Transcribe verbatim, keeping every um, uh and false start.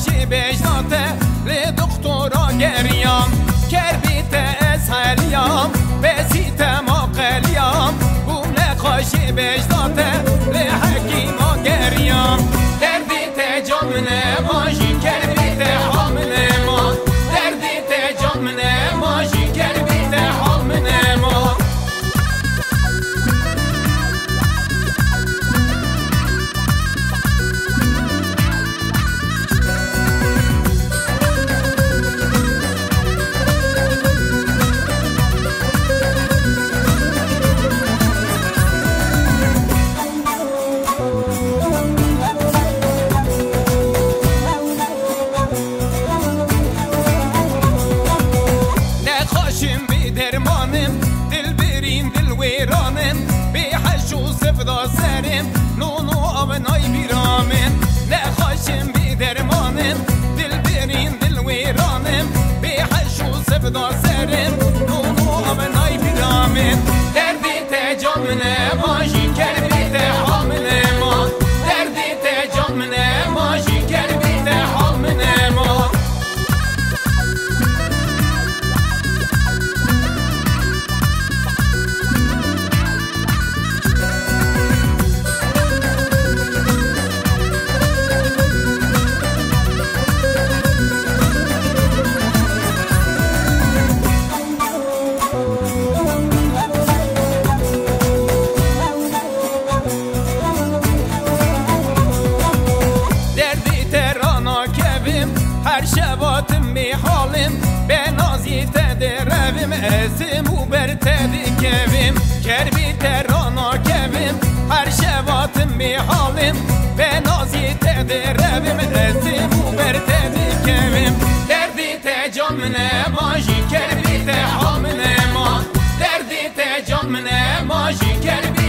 Jê bejna te lê doktora geriyam, kerbê te ez heliyam, bezî te maqeliyam, bûm nexweşê bejna te lê hekîma geriyam. Derdê te can min e, ma jî kerbê te hal min e, ma. Derdê te can min e, ma jî kerbê te hal min e, ma. Nexweşim bê dermanim, dilbirîn dilwêranim, bê heş û sevda serim, nono avenay bîra min. Nexweşim bê dermanim, dilbirîn dilwêranim, bê heş û sevda serim, nono avenay bîra min. Derdê te can min e, ma jî kerbê te hal min e, ma. Derdê te can min e, ma jî kerbê te hal min e, ma. Derdê te ranakevim, her şeva tim bêhalim, be nazî te direvim, ez tim û ber te dikevim. Kerbê te ranakevim, her şeva tim bêhalim, be nazî te direvim, ez tim û ber te dikevim. Derdê te can min e, ma jî kerbê te hal min e, ma. Derdê te can min e, ma jî kerbê